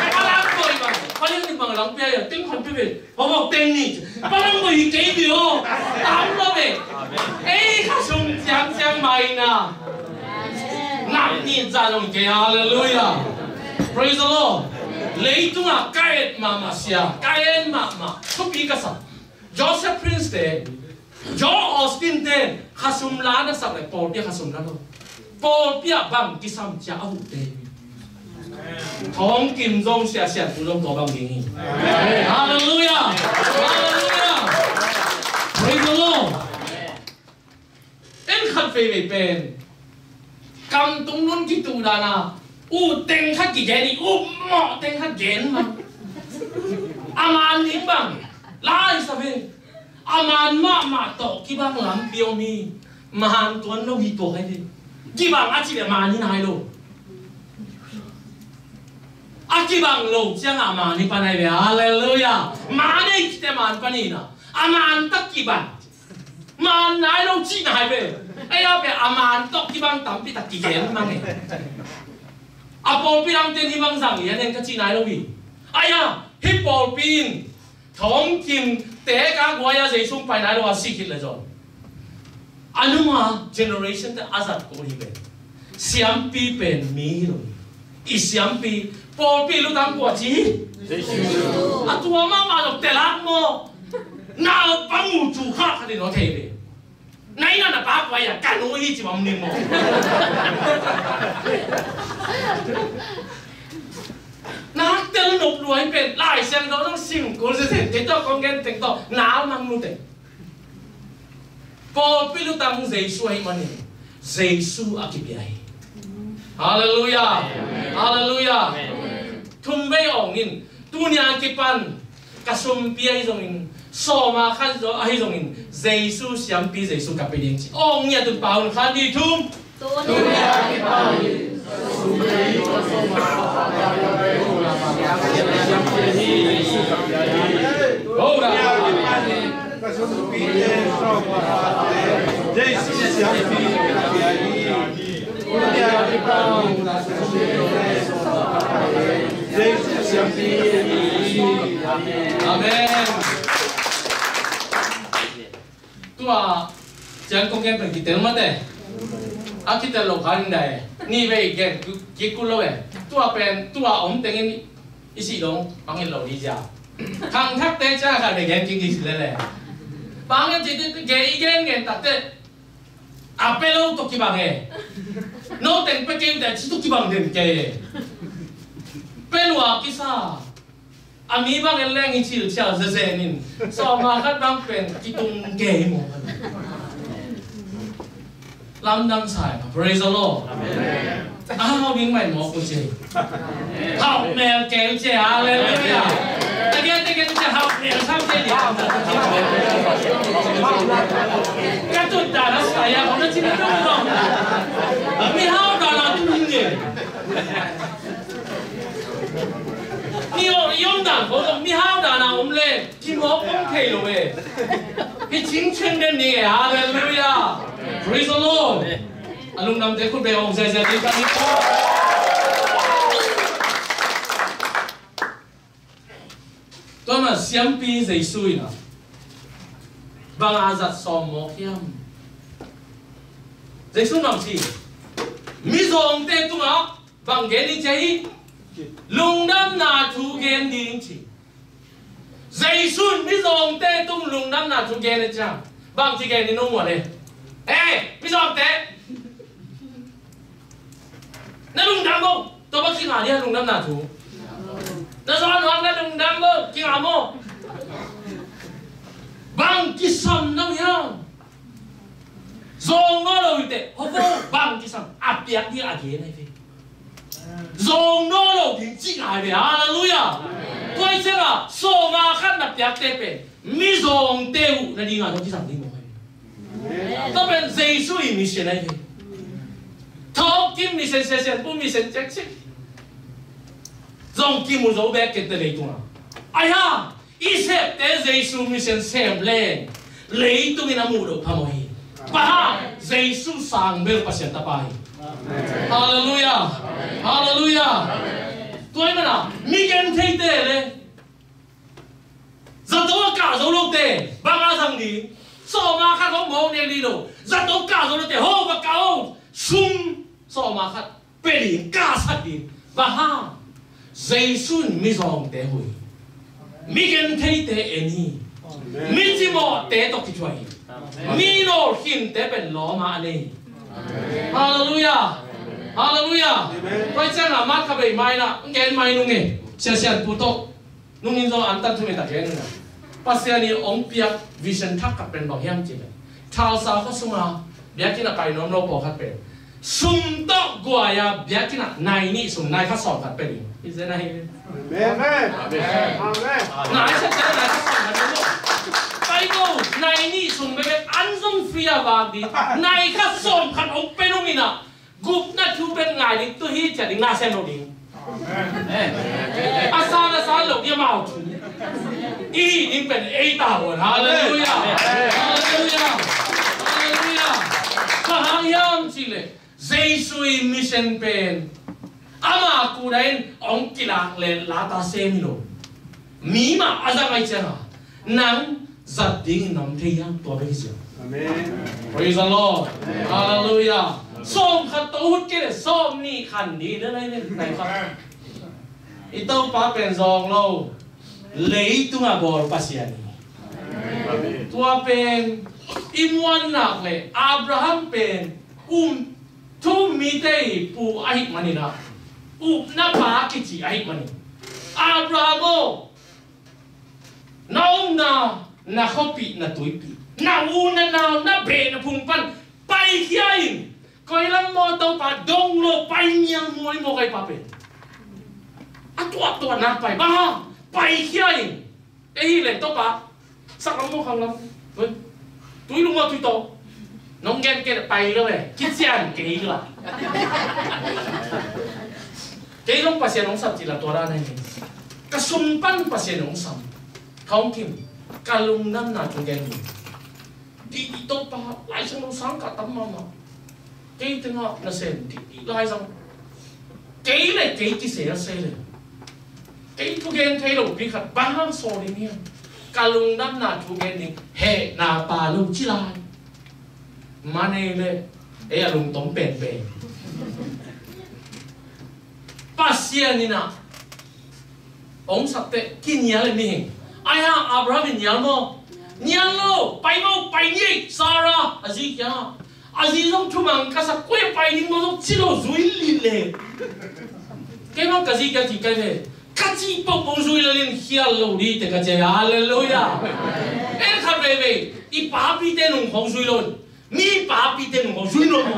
A lang koi Teng khat pia ve. Hawmawk teng nih. Palang bo hi kei ve aw. Tam lo ve. Ei, khasum ciangciang mai na. Nak nih zah zong kei. Halleluiah. Praise the Lord. Leitungah ka et mahmah sia, ka et mahmah thupi ka sa. Joseph Prince te, John Osteen ten khasum la na sak le pawlpi ah khasum la lo. Pawlpi ah bang kisam cia a huhte. Thawng Kim zong, Sia Sian Pu zong tua bang ding hi. Halleluiah. Halleluiah. Praise the Lord. En khat veivei pen kam tung nun kituh dan a, uh teng khat kigen hi, uh mawh teng khat gen mah. A man ding bang lai sa ve. A man mahmah tawh kibang lampi om hi. Man tuan lo hi tua hai ve. Kibang a cih leh man hi nai lo. A kibang lo ciangah a man hi pan ai ve. Halleluiah. Man ei cite man pan hi na. A man tak kibang. Man nai lo cih nai ve. Ei a ve, a man tawh kibang tampi tak kigen mang e. A pawlpi lamte in hi bang zang hi a nen ka cih nai lo hi. Ai a, hih pawlpi in Thawng Kim te ka guai a Jesu pai nai lo a si khit le zong, a nunga generation te a zat ko hi ve. Siampi pen mi hi lo hi. I siampi, pawlpi lutang kua ci hi. A tua mahmah lo telak maw. Naupang uh cu khah khat in aw thei ve. Nai na na pa kua ia ka nu hi ci bang ning maw. Nak tel nop luai pen Lai Siangtho zong sim kul sesen kei tawh kong gen teng tawh nal mang nu teng. Pawlpi lutang Jesu ahi manin Jesu a kipia hi. Halleluiah. Halleluiah. Thum vei awng in, tuni a kipan ka sumpi ahi zongin, sawma khat ahi zongin, Jesu siampi Jesu ka pia ding ci. Awng ngiat un pau un khan di thum. Amen. Tua ciang kong gen pen kitel mate. A kitel lo khan dai. Ni vei gen kikul lo e. Tua pen tua om tengin i si dong pangin lo ni cia. Khangthakte cia kha de gen kikis lele. Pangin ci te gen i gen gen takte. A pe lo to kibang e. No teng pe kei te ci to kibang den kei e. Pe lua kisa. A mi bang en leng i cil cial zezen in. Sawma khat bang pen kitung kei maw. Lamdang sai ma. Praise the Lord. Amen. A hau ding mai maw ku ci. Hau mel kei ci. Halleluiah. Tege tege ci hau mel sam ci. Ka tut dan a sai a ko na ci na tut dong. Mi hau dan a tut ni. Ni aw, i om dan ko zong mi hau dan a om le kimawk om thei lo e. Hi cing cing den ni e. Halleluiah. Praise the Lord. A lungdamte khut be awng ziazia ding ka hi. Tua na siampi Jesu in a bang a zat sawm mawk hiam? Jesu in bang ci? Mizawngte tungah bang gen ding ci hi? Lungdamna thu gen ding ci. Jesu in mizawngte tung lungdamna thu gen a ciang bang ci gen ding nong muan e? Ei mizawngte, na lungdam bo. Tua bang kinga dia lungdamna thu. Na zawn hang na lungdam bo, kinga maw? Bang kisam na hiam? Zawng nawn lo hi teh, hawvo bang kisam a piak ding a gen ahi ve. Zawng nawn lo ding cih ngai ve. Halleluiah. Tua hi ciangah sawma khat na piakte pen mizawngte uh nadingah zong kisam ding mawk ahi ve. Tua pen Jesu i mission ahi ve. Thawk kim mission, sesian pu mission cek cek zong kimu zo bek kei te leitungah. Ahi hang i septe Jesu mission sem leng leitungin a muh loh phamawh hi. Pahang Jesu sang bel Pasian tapa hi. Halleluiah. Halleluiah. Tua ahih manin mi gen theite le zo lote bang a zang ding? Sawma khat hong mawk nek ding lo. Zato kah zo lote ho va kah o. Sum sawma khat pia ding, kahsak ding. Bang hang? Jesu in mizawngte huh hi. Mi gentheite en hi. Mi cimawhte tawh kithuah hi. Mi nawlkhinnte pen lawm a nei hi. Halleluiah. Halleluiah. Tua hi ciangin ah Mark kha bei mai na, gen mai nung e. Sia Sian Pu tawh nungin zong an tan thum e, tak gen na. Pasian in hong piak vision thak khat pen bang hiam cih leh, Tulsa khua sunga biakinn ah pai nuam lo pawlkhat pen sum tawh guai-a biakinn ah nai nih sum, nai khat sawm khat pia ding. Hi zen ahi. Amen. Amen. Amen. Nai khat, nai khat sawm khat pia ding. Pai ko, nai nih sum bekbek an zong free a vak ding. Nai khat sawm khat hong pia nung in ah, gupna thu pen ngai ding, tu hi ciah ding, na sem lo ding. Amen. A san a san lo ding, amau thu. I hih ding pen ei ta huan. Halleluiah. Halleluiah. Halleluiah. Bang hang hiam cih leh Jesu i mission pen ama kuda in hong kilak leh lata sem hi lo. Mi mah a zang ahih ciangin nang zat dingin na om thei hiam? Tua bek hi ciang. Amen. Praise the Lord. Amen. Halleluiah. Sawm khat tawh hut kei leh sawm nih khan ding na lai leh nai khat. I Topa pen zawng lo, leitungah bawl Pasian hi. Amen. Tua pen i muan nak leh Abraham pen um thu um mite i pu ahih manin ah, upna pa kici ahih manin, Abraham aw, na omna, na khuapih, na tuipih, na u na nau, na beh na phung pan paikhia in. Koi lam maw Topa, dong lo, pai niang maw i maw kai pa pen. A tuahtuah nak pai, bang hang? Paikhia in. Ei hi leh Topa, sak lam maw khang lam? Tui, tui lum maw tui taw? Nong gen kei leh pai lo e, kician kei la. Kei zong Pasian hong sam cih la tua dan ahi. Ka sung pan Pasian hong sam. Ka hong kim, ka lungdamna thu gen hi. Dihdih Topa, Lai Siangtho sang kah tam mahmah. Kei tengah nasem dihdih lai zang. Kei le kei kisel a se le, kei thugen thei lopi khat bang hang sawl ding hiam? Ka lungdamna thugen ding hehna pa lo ci lai. Mane le ei a lungtom penpen. Pasian in ah hong sak teh kinial e mihing. Ai ha, Abraham in nial maw? Nial lo, pai maw, pai ni ei, Sarah a zi kiangah. A zi zong thumang ka sak, koi a pai ding maw zong ci lo, zui lih le. Kei bang ka zi kiang ci kai le, ka cih peuhpeuh zui lo in khial lo ding te ka ci a, halleluiah. En khat veivei, i papite nung khong zui lo in. Mi papite nung khong zui nuam lo.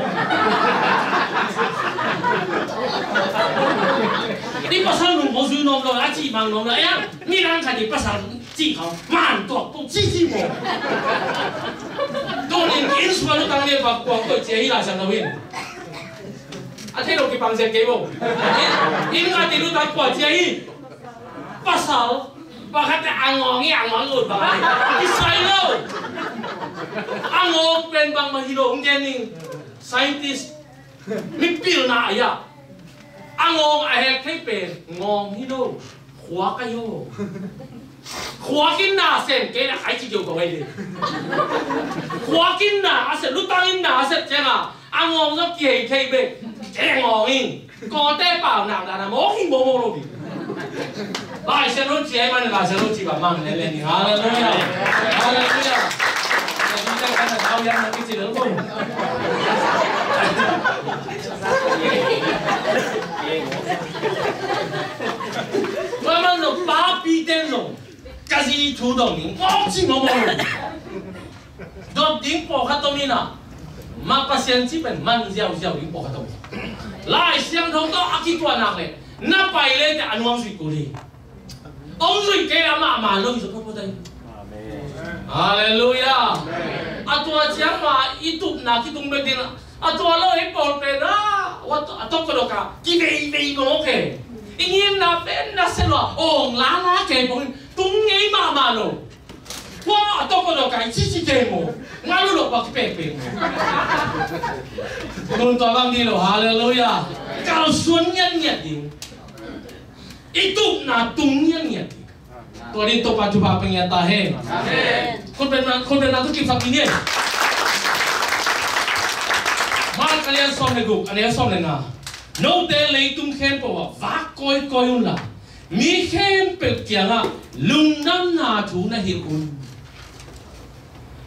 Mi pasal nung khong zui nuam lo, a cih mang nuam lo. Ea, mi lang khat i pasal cih khong man tuak tung cih cih maw. Tuni in sua lutang le bak kuang koih cia hi la siang lo in. A thei lo kipang sia kei bo. In, in khat i lutang kua cia hi. Pasal pakhat a ngawng hi, a ngawng ut bang hi. Kisai lo. A ngawng pen bangmah hi lo, hong gen ning. Scientist, mipilna ahi a, a ngawng a hek thei pen ngawng hi lo. Khuak ahi lo. Khuak in na sem kei na khai ci keu ka wei le. Khuak in na a sem, lutang in na a sem ciang a, a ngawng zong kihei thei bek. Kei ngawng in. Kawte pau nak dan a mawk hi mawk mawk lo ding. Lai Siangtho ci ahih manin Lai Siangtho ci bang mang len len ding. Halleluiah. Halleluiah. Ka zi te kan a tau yang na kici lel ko. Tua man lo papi ten lo. Ka zi thu dong ding. Mawk ci mawk mawk lo ding. Dot ding pawlkhat om in a, mah Pasian cih pen man ziauziau ding pawlkhat om. Lai Siangtho tawh a kituah nak leh na pai le teh a nuam zuih kul hi. Hong zuih kei amah man lo hi zaw pawlpawltai. Halleluiah. A tua ciang mah i tupna kitung bek ding a, a tua lo hi pawl pen a, a tawk ka dawk a kiveivei mawk he. I ngimna pen na se lo a, hong lala kei pong in tung ngei mahmah lo. Hua a tawk a dawk a i cici kei maw? Nga lu lo bak pekpek maw? Nun tua bang ding lo, halleluiah. Kalsuan ngiatngiat ding. I tupna tung ngiatngiat ding. Tua ding Topa thupha pia ngiat ta hen. Amen. Khutbetna, khutbetna tawh kipsak ding hi. Mark a lian sawm le guk, a neu sawm le nga. Note leitung khempeuh ah vak kawikawi unla, mi khempeuh kiangah lungdamna thu na hilh un.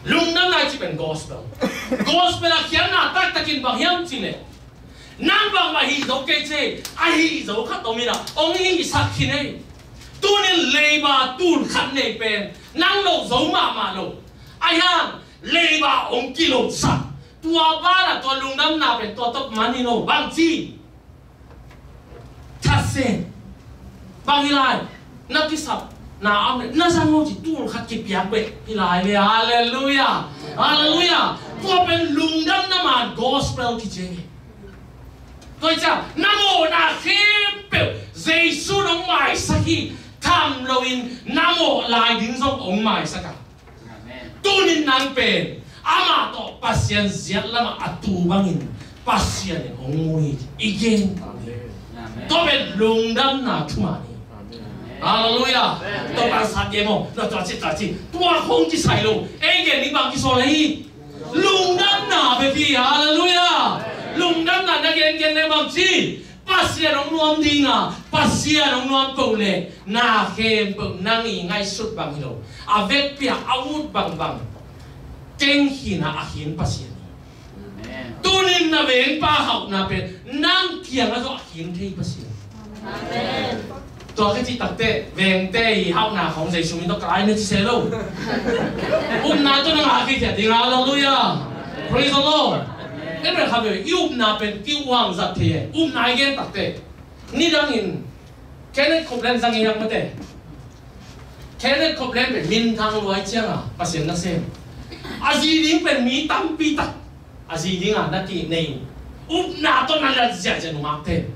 Lungdamna cih pen gospel. Gospel a khiatna taktakin bang hiam cih leh, nang bangmah hih zo kei ci, a hih zo khat om in a hong hihsak khin ei. Tunin leiba tul khat nei pen nang lo zo mahmah lo. Ahi hang leiba hong kilosak. Tua banah tua lungdamna pen tua tawh man hi lo. Bang ci? Thase. Bang hi lai? Na kisapna om leh na zang lo ci, tul khat kipiak beh hi lai ve. Halleluiah. Halleluiah. Tua pen lungdamna man gospel kici hi. Tua hi ciang na mawhna khempeuh Jesu in hong maisak hi. Tham loin na mawh lai ding zong hong maisak a. Amen. Tunin nang pen amah tawh Pasian ziat lamah a tu bangin Pasian in hong mu hi, i gen. Amen. Tua pen lungdamna thuman hi. Amen. Halleluiah. Amen. Tua bang sat gen maw, na tua ci, tua ci, tua khong kisai lo. Ei gen ding bang kisawl hi? Lungdamna bek hi. Halleluiah. Lungdamna na gengen leh bang ci? Pasian hong nuam ding a, Pasian hong nuam peuh leh na khempeuh nang i ngaihsut bang hi lo. A vekpi a a ut bangbang keng khin a, a khin Pasian hi. Amen. Tunin na vengpa hauhna pen nang kiangah zong a khin thei Pasian. Amen. Tua ka cih takteh vengte i hauhna khawng Jesu min tawh kai na ci se lo. Upna tawh na ngah khit ding. Halleluiah. Praise the Lord. Amen. Kha ve, i upna pen ki uang zat thei e. Upna i gen takteh, nidangin Kenneth Copeland zang i hiang mate. Kenneth Copeland pen minthang luai cianga Pasian nasem. A zi ding pen mi tampi tak a zi dinga na kinei uh. Upna tawh na lat ziahziah nungakte.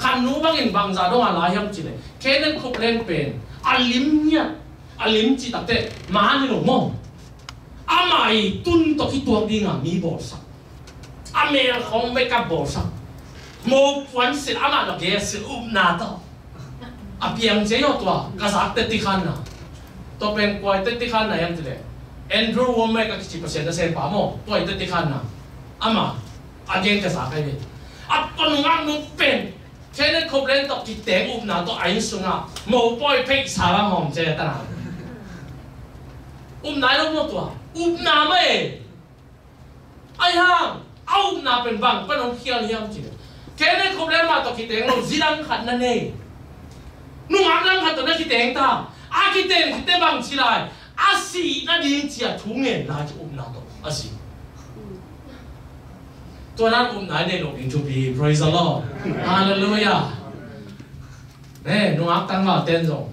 Khannu bangin bangzah dong a lai hiam cih leh, Kenneth Copeland pen a lim ngiat, a lim cih takteh man hi lo maw. Amah i tun tawh kituak dinga mi bawlsak. A mel khawng makeup bawlsak. Mopuan silh, amah tawh gel silh, upna tawh. A piang cia hi aw tua, ka zak teh tikhanna. Tua pen kua i teh tikhanna hiam cih leh, Andrew Wommack a kici Pasian nasempa maw, tua i teh tikhanna. Amah a gen ka zak ahi ve. A tua nungak nu pen Kenneth Copeland tawh kiteng upna tawh a inn sungah mopawi pheisa lam hawm cia ta na. Upna hi lo maw tua? Upna mah e. Ahi hang a upna pen bang pan hong khial hiam cih leh, Kenneth Copeland mah tawh kiteng lo, zi dang khat na nei. Nungak dang khat tawh na kiteng ta. A kiteng khit teh bang ci lai? A sih nading ci a thu ngen lai ci, upna tawh a si. Tua nan upna i nei loh ding thupi. Praise the Lord. Halleluiah. Ne, nungak tangvalte in zong,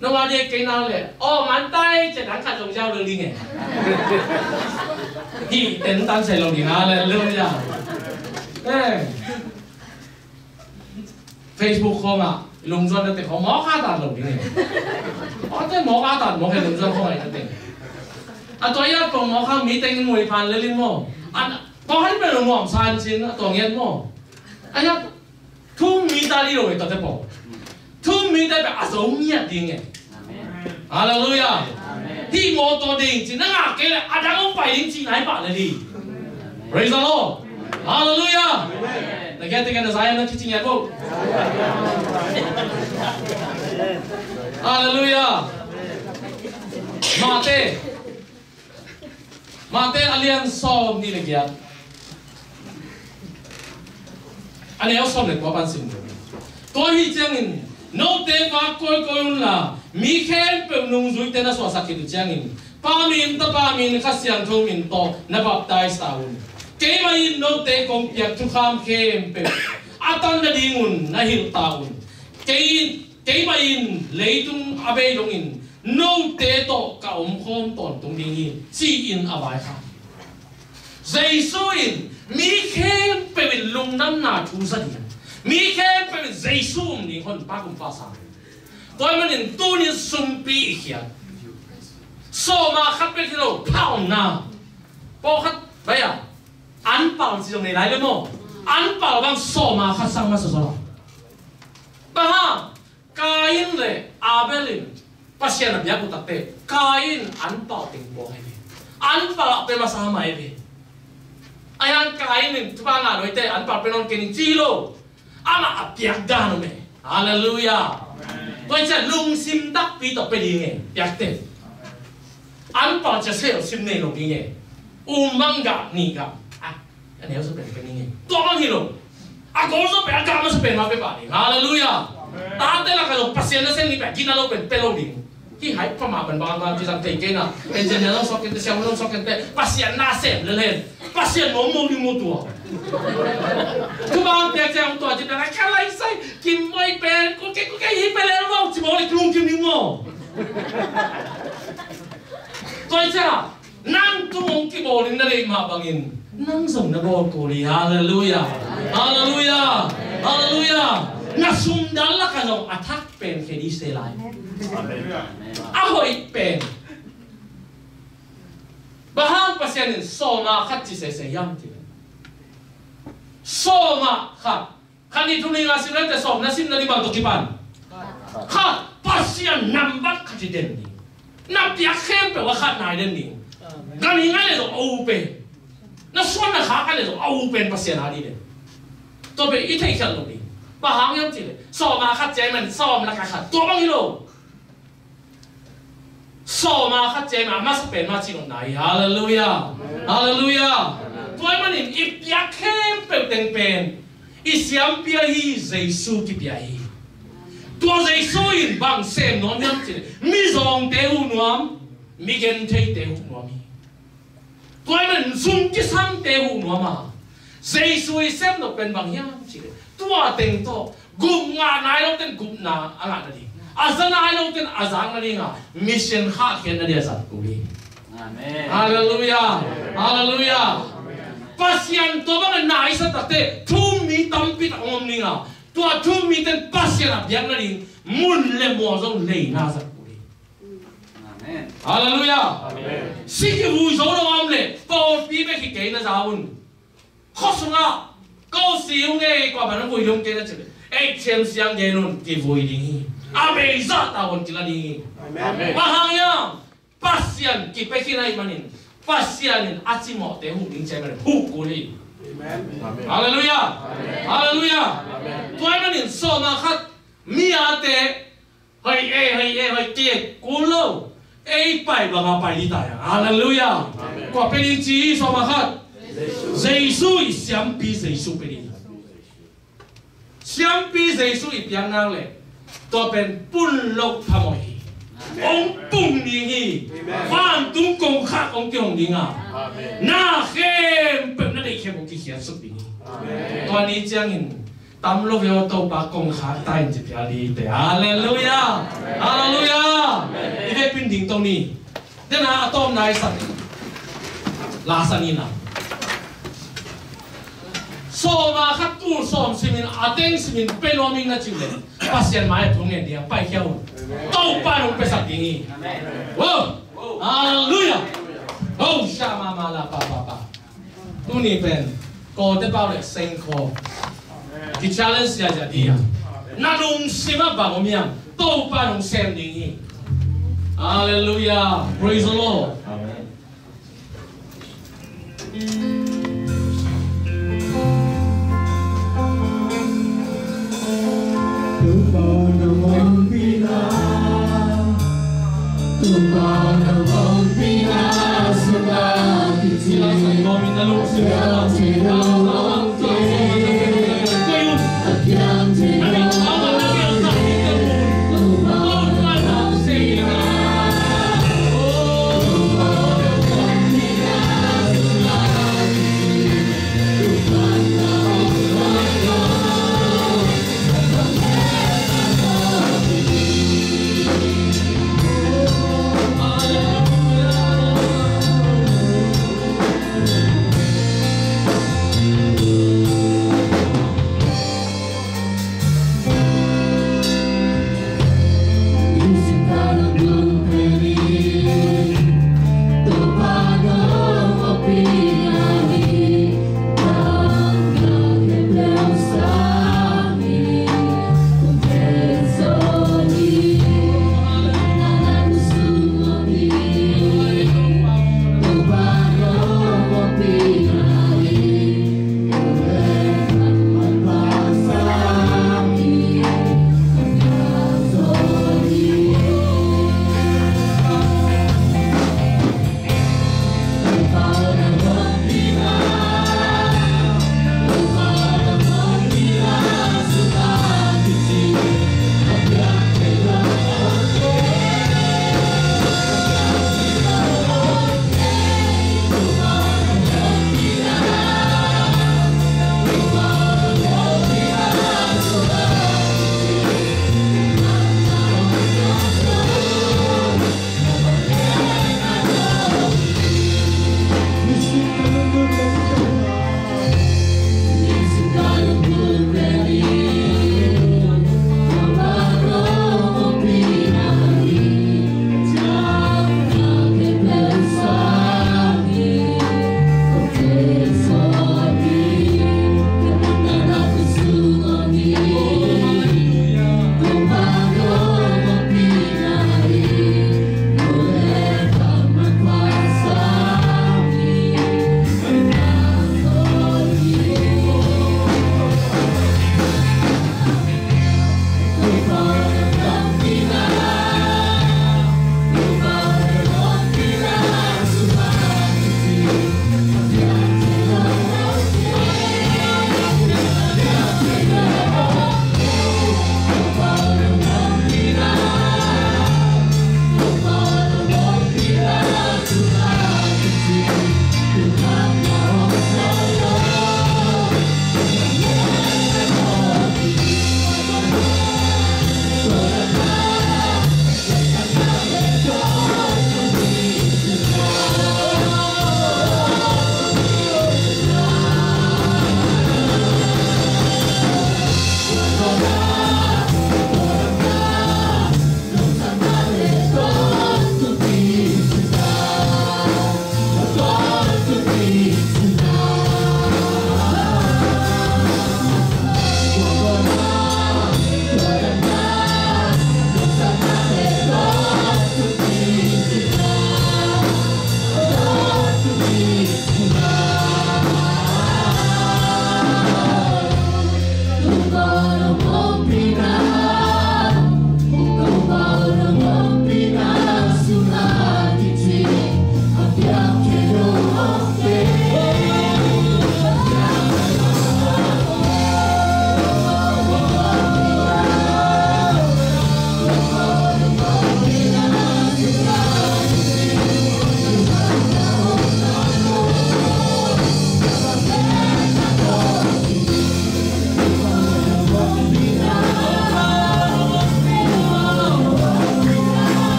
nungak ding kei nang leh, aw, man tai, ci a dang khat zong ziau lo ding e. Hih ten tan sai lo ding. Halleluiah. Eh. Facebook khawngah lungzuan na teh khawng mawk a tat lo ding e. Aw, te mawk a tat mawk e, lungzuan khawng ai na teh. A tua ya pong mawk a mi teng in muai phan lel in maw. An pawh han pen lo muam san cin a tua ngiat maw. A ya Thu mi ta dih lo e, tua te pawl. Thu mi ta pen a zo ngiat ding e. Amen. Halleluiah. Amen. Hih mawtaw ding ci na ngah kei leh a dang hong pai ding ci nai pah leh ding. Praise the Lord. Halleluiah. Amen. Na kiang te kiang na zai na kici ngiat bo. Halleluiah. Mate. Mate a lian sawm nih le giat, a neu sawm le kua pan sim. Tua hi ciangin note vak kawikawi unla, mi khempeuh nungzuite na suahsak khit uh ciangin, Pa min, Tapa min, Kha Siangtho min tawh na baptize ta un. Keimah in note kong piak thukham khempeuh a tan nadingun na hilh ta un. Kei, keimah in leitung a bei dongin note tawh ka omkhawm tawntung ding hi, ci-in a vaikhak. Jesu in mi khempeuh in lungdamna thu za ding, mi khempeuh in Jesu um ding hon pa kum pa sang. Tua ahih manin tuni sumpi i khiat, sawma khat bek hi lo, pha omna. Pawlkhat bai a, anpal ci zong nei lai le maw? Anpal bang sawma khat sang masa zaw lo. Bang hang? Kain le Abel in Pasian a biak uh takteh Kain anpau teng pawng hi ve. Anpau a pia masa mah hi ve. Ahi hang Kain in thupha ngah lo hi teh, anpau pia nawn kei ning ci lo. Amah a piak dan om e. Halleluiah. Amen. Tua hi ciang lungsim takpi tawh pia ding e, piak teh. Anpau ciang sel sim nei lo ding e. Um bang gah, nih gah. Ah, a neu sa pen pia ding e. Tua bang hi lo. A gol sa pen, a gah masa pen mah pia pah ding. Halleluiah. Amen. Tate lakah zong Pasian nasem ding pia, gina lo pen pia lo ding. Hih hai pha mah bangbang a kisam thei kei na. Engineer zong suak kei teh, siam zong suak kei teh, Pasian na sem lel hen. Pasian mawkmawk ding maw tua. Thupha piak ciang tua ci piak a, ka lai sai, kim bawi pen, ko kei, ko kei, hih pia lel maw, ci bawl leh lungkim ding maw. Tua hi ciang nang tung hong kibawl in na deih mah bangin nang zong na bawl kul hi. Halleluiah. Halleluiah. Halleluiah. Na sum dal lakah zong a thak pen khe ding se lai. Amen. A hoih pen. Bang hang Pasian in sawm a khat ci sese hiam cih leh, sawm a khat. Khat, nih, thum, li, nga sim leh teh sawm na sim nading bang tawh kipan? Khat. Pasian nambat khat hi den ding. Na piak khempeuh ah khat na hi den ding. Ganhing ahih leh zong a u pen. Na suan na khak ahih leh zong a u pen Pasian a ding den. Tua pen i theihkhialh loh ding. Bang hang hiam cih leh sawm a khat ci ahih man sawm lakah khat. Tua bang hi lo. Sawm a khat ci ahih man a masa pen mah ci nopna hi. Halleluiah. Halleluiah. Tua ahih manin i piak khempeuh teng pen i siampi ahi Jesu kipia hi. Tua Jesu in bang sem nuam hiam cih leh mizawngte huh nuam, migentheite huh nuam hi. Tua ahih man zum kisangte huh nuam a, Jesu i sem nop pen bang hiam cih leh tua teng tawh gup ngah nai lote'n gupna a ngah nading, a za nai lote'n a zak nading a, mission khahkhiat nading a zat kul hi. Amen. Halleluiah. Halleluiah. Pasian tua bang a na i sa takteh thu-um mi tampi tak hong om ding a, tua thu-um mite'n Pasian a biak nading mun le mual zong leina zat kul hi. Amen. Halleluiah. Amen. Si kivui zo lo a om leh pawlpi bek hi kei na za un. Khua sungah ko si ung ei, kua pan hong vui ding kei na cih leh ei thiam siang gen un, kivui ding hi. A bei zah ta un kila ding hi. Amen. Bang hang hiam? Pasian kipia khin ahih manin Pasian in a cimawhte huh ding ci ahih manin huh kul hi. Amen. Halleluiah. Amen. Halleluiah. Amen. Tua ahih manin sawm a khat mi a te hoih e, hoih e, hoih kei kul lo. Ei pai bang a pai ding ta hi. Halleluiah. Amen. Kua pia ding ci hi sawm a khat? Jesu. Jesu i siampi Jesu pia ding. Siampi Jesu i piak nak leh tua pen pun loh phamawh hi. Amen. Hong pung ding hi. Amen. Vantung kongkhak hong kihong ding a, amen, na khempeuh na deih khempeuh kikhiatsuk ding hi. Amen. Tua ni ciangin tam lo ve aw, Topa kongkhak ta in ci piak ding hi teh. Halleluiah. Halleluiah. I vekpi in ding to ni. Dena a tawpna i sak, la sak in la. Sawm a khat tul sawm simin a teng simin pia nuam ing na cih leh Pasian mai-ah thu ngen ding a paikhia un. Topa in hong piasak ding hi. Amen. Wow. Halleluiah. Oh, shama mala pa pa pa. Tuni pen Kawlte pau le sengkhaw kichallenge ziahziah ding a, na lungsim ah bang om hiam, Topa in hong sem ding hi. Halleluiah. Praise the Lord. Amen.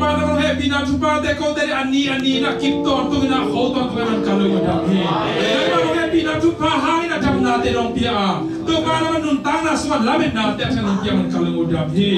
Pa, nangmah hehpihna thuphate kote a ni a ni in a kip tawntung in a, kho tawntung in a, ka lung uh dam hi. Nangmah hehpihna thupha hangin a damnate nong pia a, Topa, nangmah nuntakna sungah lametnate a tha nong pia man ka lung uh dam hi.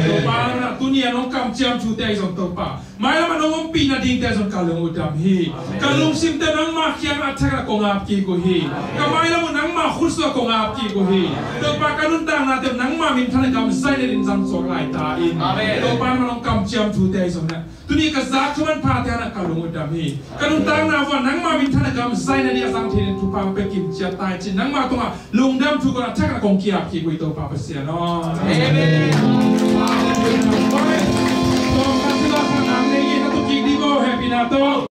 Topa, nangmah tuni a nong kamciam thute ahi zong Topa, mailam a nong ompih nadingte zong ka lung uh dam hi. Ka lungsimte nangmah kiang a thak a kong ap kik uh hi. Ka mailam uh nangmah khut sungah kong ap kik uh hi. Topa, ka nuntaknate nangmah minthan a gam zaina dingin zang suak lai ta in. Amen. Topa, nangmah nong kamciam thute ahi zong na, tuni ka zak thu manphate hangin ka lung uh dam hi. Ka nuntakna vua nangmah minthan a gam zaina dingin a zang thei dingin thupha pia kim ciat ta in ci-in nangmah tungah lungdam thu kong a thak a kong ki-ap kik uh hi Topa Pasian aw. Amen. Tawm khat ci lawh sa nang nei in a tu kik ding aw, hehpihna tawh.